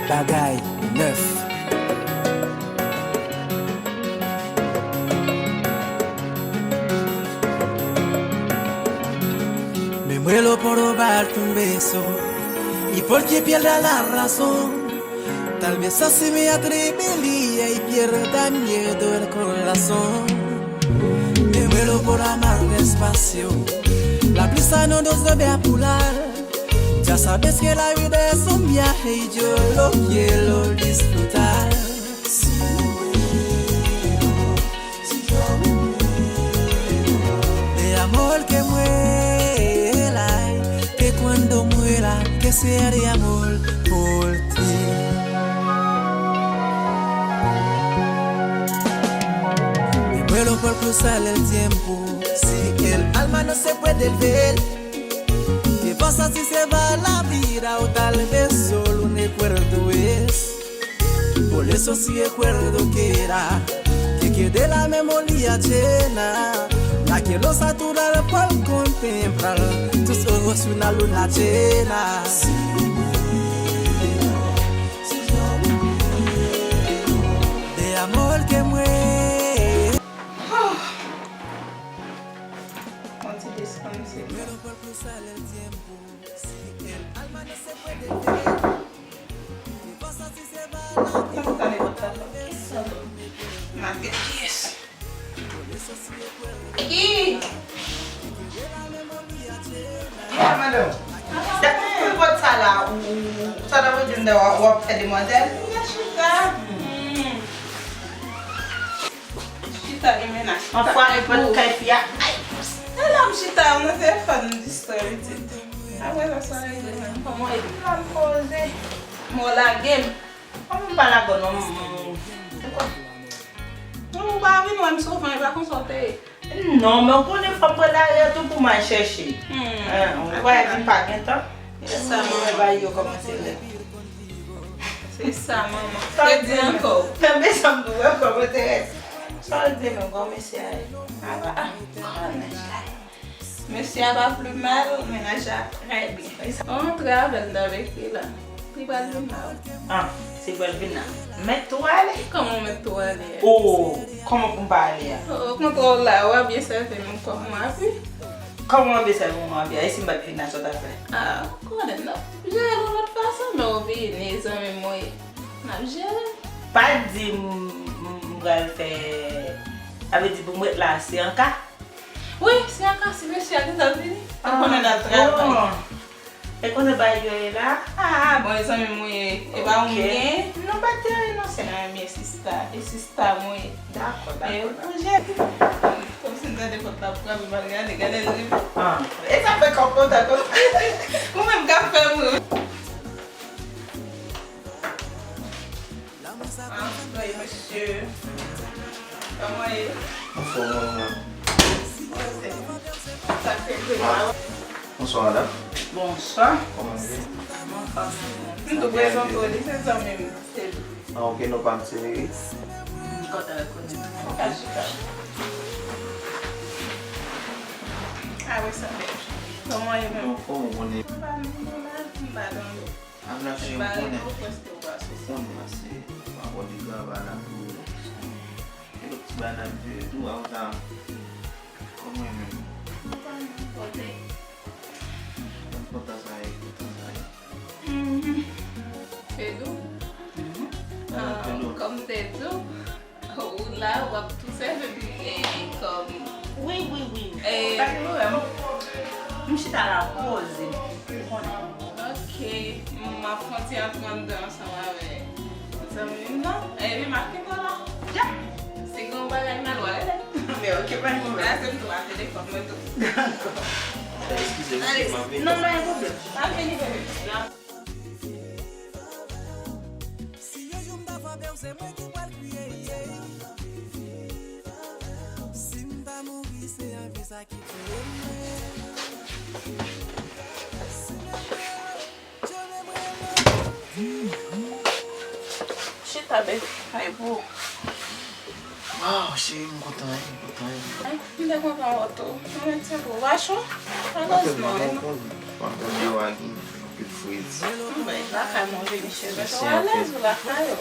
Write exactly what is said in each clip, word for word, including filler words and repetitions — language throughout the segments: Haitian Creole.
Bagay nèf. Me muero por robar tu beso y porque pierda la razón. Tal vez así me atrevería y pierda miedo el corazón. Me muero por amar despacio. La prisa no nos debe apurar. Ya sabes que la vida es un viaje y yo lo quiero disfrutar. Si yo me muero, si yo me muero de amor que muera, que cuando muera, que sea de amor por ti. Me muero por cruzar el tiempo, si el alma no se puede ver. Que pasa si se va la vida o tal vez solo un recuerdo es? Por eso si recuerdo queda, que quede la memoria llena, la que lo saturar por contemplar tus ojos y una luna llena. De amor que muere. Yon ti deskann, se bon. Tande pòt la frape. Maten, yes. Ki? Ya, madanm. Sa k pou pòt sa la, ou, ou, ou, sa ta vle di m w ap fè demwazèl? Vin chita. Hmm. Chita gen mennaj. Anfware pran kay fi a. Ay! E la m chita, m nan telefòn, m distrè pitit. Apre sa, sa regle menm. Kòman w ye? M la m poze. M lage m. Kòman m pa lage w non, m, m, m, m, Non, ou pa vin wè m souvan, e pa konsa w te ye. Non, men w konnen fò m pran lari a tou pou m al chèche. Hmm. Ou wè, di m pa gen tan. Se sa, manman. Bagay yo kòmanse rèd. Se sa, manman. Sa w di ankò? Tanbe sa m di w ankò, mwen te rèd. Sa w di menm, kòman mesye a ye? Ah, ah, kòman nèg la ye? Mesye a pa pli mal, mennaj la trè byen. Antre avè l nan lekri la. Li pral vin la wi. Ah, se pral vin la. Mèt tou ale? Kòman w mèt tou ale a? Oh, kòman pou m pa ale a? Oh, kontwòl la, w ap byen sèvi m kòm mari. Kòman w ap byen sèvi m kòm mari a? E si m pa t vin la, sa w t ap fè? Ah, ou konnen, n ap jere l yon lòt fason, men w vini, zanmi m ou ye. N ap jere l. Pa di m, m, m pral fè, sa vle di pou m ret la, se an ka? Wi, se an ka si mesye a gentan vini. Ou konnen n ap travay. Ah, bon. E konnen bagay yo ye la? Ah, bon, e zanmi m ou ye, e pa ou m gen? Non, pa te renonse nan men sista, e sista m ou ye. Dakò, dakò. E ou jere. Kòmsi m tande pòt la ap frape, m al gade, gade l rive. Ah. E sa fè kòm kontan konsa. Ou menm k ap fè m ri. Anmwey, mesye. Kòman w ye? Anfòm, manman. Sa k te vre la? Bonswa, madanm. Bonswa. Kòman w ye? M tou prezante w li, se zanmi m, Teddy. Ah, ok, non pa m se Eric. M kontan rekonèt ou. Ou ka chita. Ah, wi, sa bèl. Kòman w ye menm? Anfòm, ou konnen. M pa nan, m pa nan, m pa nan. Avla cheri, m konnen. Ou konnen pase pa bò de travay la tou. E lòt ti bagay n ap jere tou, avla. Kòman w ye menm? Kontan sa ye, kontan sa ye. Mhm. Fedou? Mhm. Ah, kòm m te di w, Ou la, w ap tou sèvi m, e, kòm. Wi, wi, wi. E, pa gen pwoblèm. M chita la, poze m. Ou konnen. Ok. M ap fè yon ti antre anndan ansanm avè zanmi m nan. Epi m ap kite w la. Ja. Si gen yon bagay m al wè, rele m. Men ok, pa gen pwoblèm. Pase m tou a telefòn mwen tou. Dakò. Eskize m, m ap vini. Non, pa gen pwoblèm. M ap vini, bebe. Si yon jou m ta frape w, se mwen ki pral kriye, yeah. Si m ta mouri, se anvi sa ki touye m, yeah. Si m ta mouri, Dieu me mwen. Chita, baby. Ay, bro. Waw, cheri, m kontan, wi, m kontan, wi. Ay, m te kontan wè w tou. Mwen ti bro, w pa cho? Malèrezman, wi, non. M ap konn, m ap konn de w a gen. Pil friz. Mwen, lakay mwen vini cheve. Mèsi anpil. Ou alèz ou lakay ou.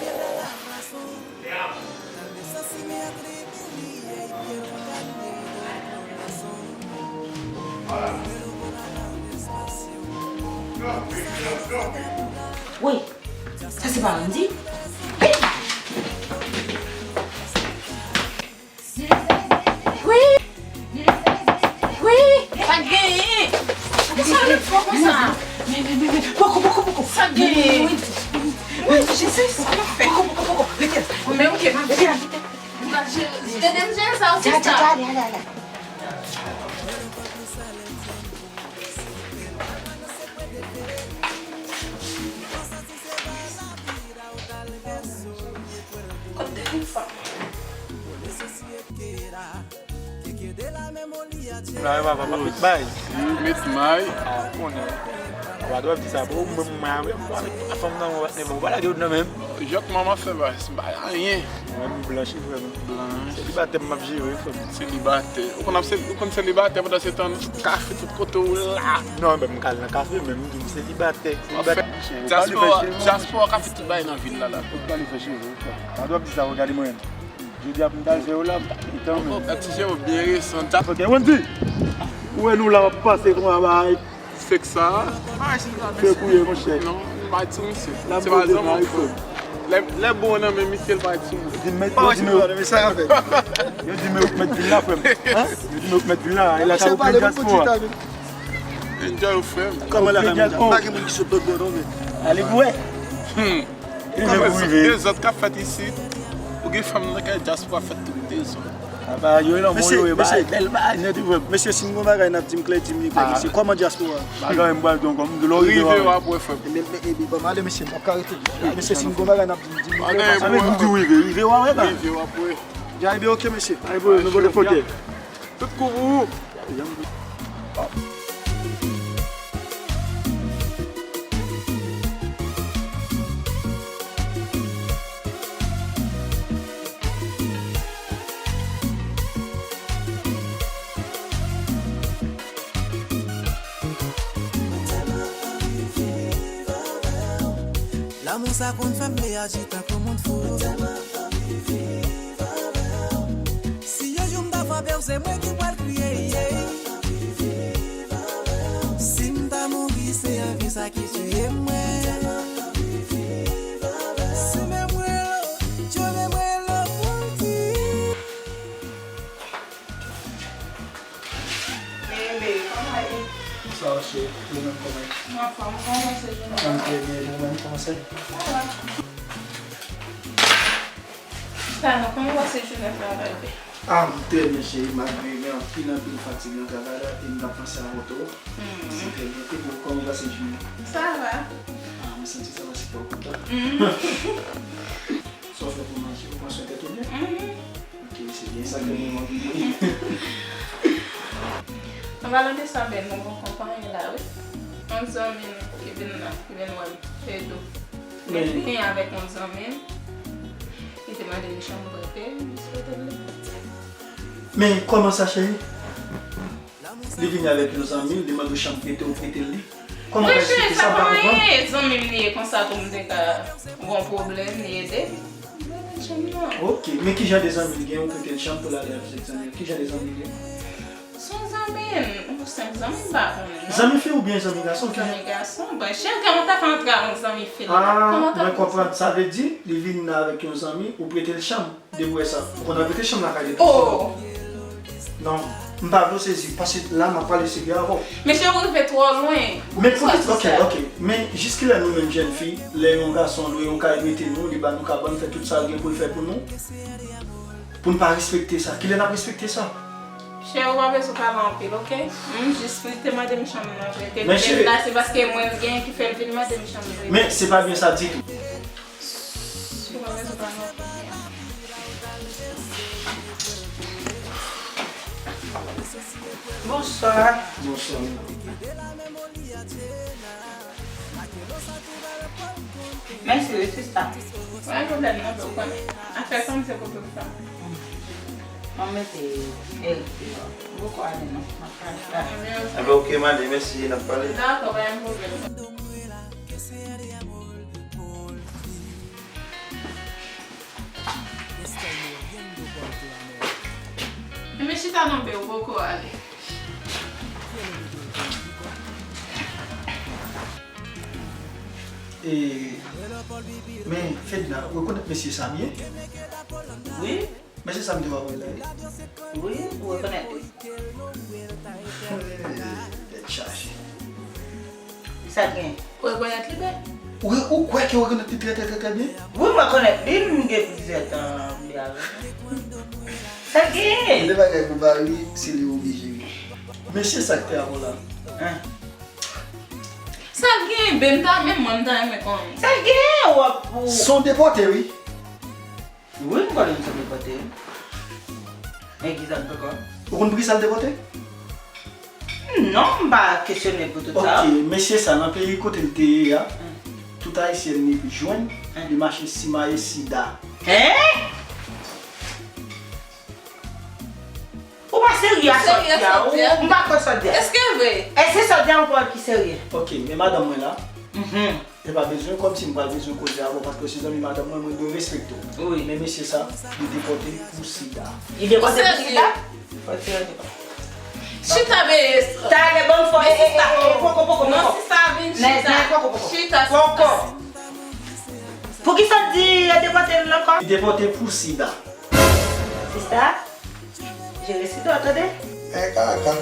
Woy, sa se pa Randy? Wi! Wi! Sa k genyen? Poukisa w ap fè konsa? Men, men, men, men, poko, poko, poko. Sa k genyen? Wi, Jezi, sa w ap fè? Poko, poko, poko. Rete. Men, ok, m ap vini. Ede m jere sa, sista. Ale, ale, ale. Kot telefòn? La, e papa, m ap met may. Met may. Ah, ou konnen. Ou pa dwe ap di sa, bro. Mwen, mwen, mwen, mwen, fanm nan, mwen, mwen, ou pa lage yo nan men m. Jòk manman fè bay, se bay anyen. Mwen, m blanchi, frè m. Blanchi. Selibatè, m ap jere, frè m. Selibatè. Ou konn ap seli-, ou konn selibatè pandan se tan, kafe tout kote ou la. Non, men m ka al nan kafe, men m di m selibatè. Selibatè. Dyaspora, dyaspora ka fè tout bagay nan vil la, la. Ou pa li fè cheve, frè. Pa dwe ap di sa, gade mwen. Jodi a pou m t al fè yo la, m t ap gentan menm. Ti cheve byen resan. Ok, Wendy. Ou wè nou la, w ap pase kòman bay. Fake sa. Fake ou ye, monchè. Non, m pa ti misye. Se pa zanmi m, frè. Lè, lè bon nan men misye, l pa ti misye. Di m, yo di m, yo di m yo k mèt vin la, frè m. Hein? Yo di m yo k mèt vin la. E la sa ou plen dyaspora. Enjoy ou, frè m. Kòman la, pa gen moun ki sot lòt bò non, men. Ale pou wè. Hmm. Kòman sa, dezòd k ap fèt isit? Ou gen fanm nan kay dyaspora fè tout dezòd. Apa, yo, non, bon, yo, e ba, bèl bagay nèt, wi, frè m. Mesye, si m gon bagay n ap di m klè, di m li klè, mesye. Kòman dyaspora? Bagay m pral di w ankò, m di lè w rive, w ap wè, frè m. Men, men, men, ban m ale, mesye, m p ap ka rete. Mesye, si m gon bagay n ap di m, di m li klè. Sa vle di m di w rive, rive, w a wè, ba. Rive, w ap wè. Dja rive, ok, mesye. Ay, bro, nou pote fòkè. Tout kou pou ou. Lanmou sa konn fè m reyaji tankou moun fou. Si yon jou m ta frape w, se mwen ki pral kriye, yeah. Si m ta mouri, se anvi sa ki tiye mwen. Si menm relo, Dye menm relo pou l di. Bebe, kòman ye? Bonswa, cheri. Ou menm, kòman ye? M anfòm, kòman se jounen an? M trè byen, ou menm, kòman se? Sa va. Sa va, kòman pase jounen travay, bebe? Ah, m trè byen, cheri, malgre gen anpil, anpil fatig nan travay la, e m t ap panse avè w tou. Hmm. Se trè byen. E pou ou, kòman pase jounen an? Sa va. Ah, mwen santi sa paske w kontan. Hmm. Sa w fè pou manje, ou pran swen tèt ou byen? Mhm. Ok, se byen sa ke nou anvi. An palan de sa, bèl, mwen gon konpayi la, wi. Yon zanmi m ki vin la, ki vin wè m, Edo. Men li vini avèk yon zanmi m. Li te mande m chanm prete, m prete l li. Men kòman sa, cheri? Li vini avèk yon zanmi, li mande w chanm prete, ou prete l li. Kòman w fè eksplike sa? M pa konprann. Zanmi m li ye konsa pou m te ka gon pwoblèm, li ede m. Li prete l chanm nan. Ok, men ki jan de zanmi l gen, ou prete l chanm pou l ale avèk zanmi l? Ki jan de zanmi l ye? Se yon zanmi m, yon senp zanmi m pa konnen non. Zanmi fi oubyen zanmi gason? Ki jan? Zanmi gason. Bon, cheri, kòman w ta fè antre ak yon zanmi fi la? Ah, mwen konprann. Sa vle di, li vin avèk yon zanmi, ou prete l chanm. Depi w wè sa, ou konn al prete chanm lakay de tout sa. Oh! Non, m pa vle w sezi, paske la m ap pale serye avè w. Mesye, ou rive twò lwen. Men poukisa, ok, ok. Men jiskilè nou menm jèn fi, lè yon gason lwe yon kay rete nou, li ba nou kabann, fè tout sa l gen pou l fè pou nou, pou n pa respekte sa? Kilè n ap respekte sa? Cheri, ou pa bezwen pale anpil, ok? M jis li te mande m chanm nan vre. Te vle la, se paske mwen m gen ki fè l vin mande m chanm vre. Men se pa byen sa ditou. Bonswa. Bonswa. Mèsi wi, sista. Pa gen pwoblèm non, ou konnen. Afè fanm se pou tout fanm. Mwen mete Erik deyò. Poko ale non. M ap pale. Enben, ok, m ale, mèsi, n ap pale. Dakò, pa gen pwoblèm. Enben chita non, Ben, ou poko ale. E, men, Fedna, ou rekonèt mesye sa byen? Wi. Mesye sa m te wè la, wi. Wi, ou rekonèt li. Tèt chaje. Sa gen? Ou rekonèt li, Ben? Ou, ou kwè ke ou rekonèt li trè, trè, trè, trè byen? Wi, mwen rekonèt li, m gen plizyè tan m avè l. Sa gen? Gen de bagay pou pa ri, se li oblije ri. Mesye sa k te avè w la. Hein? Sa gen, Ben, m ta, menm mwen, m ta renmen konnen. Sa gen, w ap pou. Se yon depòte, wi. Wi, m konnen m se depòte. Men ki sa l poko? Ou konn poukisa l depòte? Non, m pa kesyone pou tout sa. Ok, mesye sa, nan peyi kote l te ye a, tout Ayisyen li jwenn, li mache simaye sida. Hein? Ou pa serye a sòti a, ou, m pa kwè sòti a. Èske vre? Èske sòti a yon pawòl ki serye? Ok, men madanm mwen la. Mhm. E pa bezwen kòmsi m pral bezwen koze avè w, paske w se zanmi madanm mwen, mwen dwe respekte w. Wi. Men mesye sa, li depòte pou sida. Li depòte pou sida? Fò tire li. Chita, beye. Talè, ban m fò, e, e, e, e, poko, poko, poko. Non, sista, vin chita. Poko, poko, poko. Chita, sista. Poko. Poukisa w di yo depòte l ankò? Li depòte pou sida. Sista, jere sida w, tande? Men kaka.